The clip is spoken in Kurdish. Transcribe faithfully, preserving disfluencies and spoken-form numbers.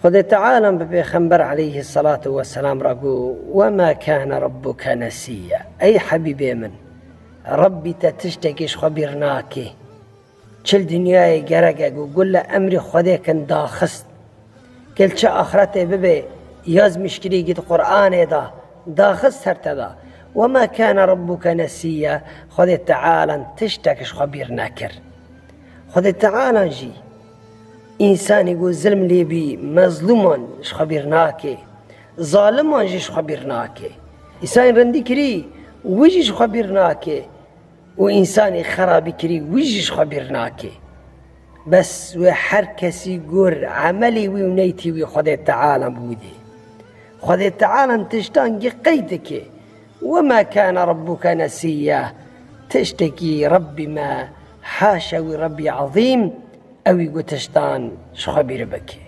Xwedê Teala bi Pêxember aleyhisselatu vesselam re got, "Ve ma kâne rabbuke nesiyya." Ey Hebîbê min, Rebbî te tiştekî ji xwe bîr nake. Çi li dinyayê gerek e ku gule emrî Xwedê kin daxist. Gel çi axretê bibe, yazmîşkirî gît Qur'anê da, daxist ser te da. "Ve ma kâne rabbuke nesiyya", Xwedê Teala tiştek ji xwe bîr nekir. Xwedê Teala jî însanî ku zilm lê bî, mezlûman ji xwe bîr nake. Zaliman jî ji xwe bîr nake. Însanî rindî kirî, wî jî ji xwe bîr nake. Û însanî xerabî kirî, wî jî ji xwe bîr nake. Bes wê her kesî gor emelê wî û neytî wî Xwedê Teala bi wî dê. Xwedê Teala tiştan gî qeyd dike. "Ve ma kâne rabbuke nesiyya." Tiştekî Rebbî me, haşa wî Rebbî ezîm, ewî ku tiştan ji xwe bîr bike.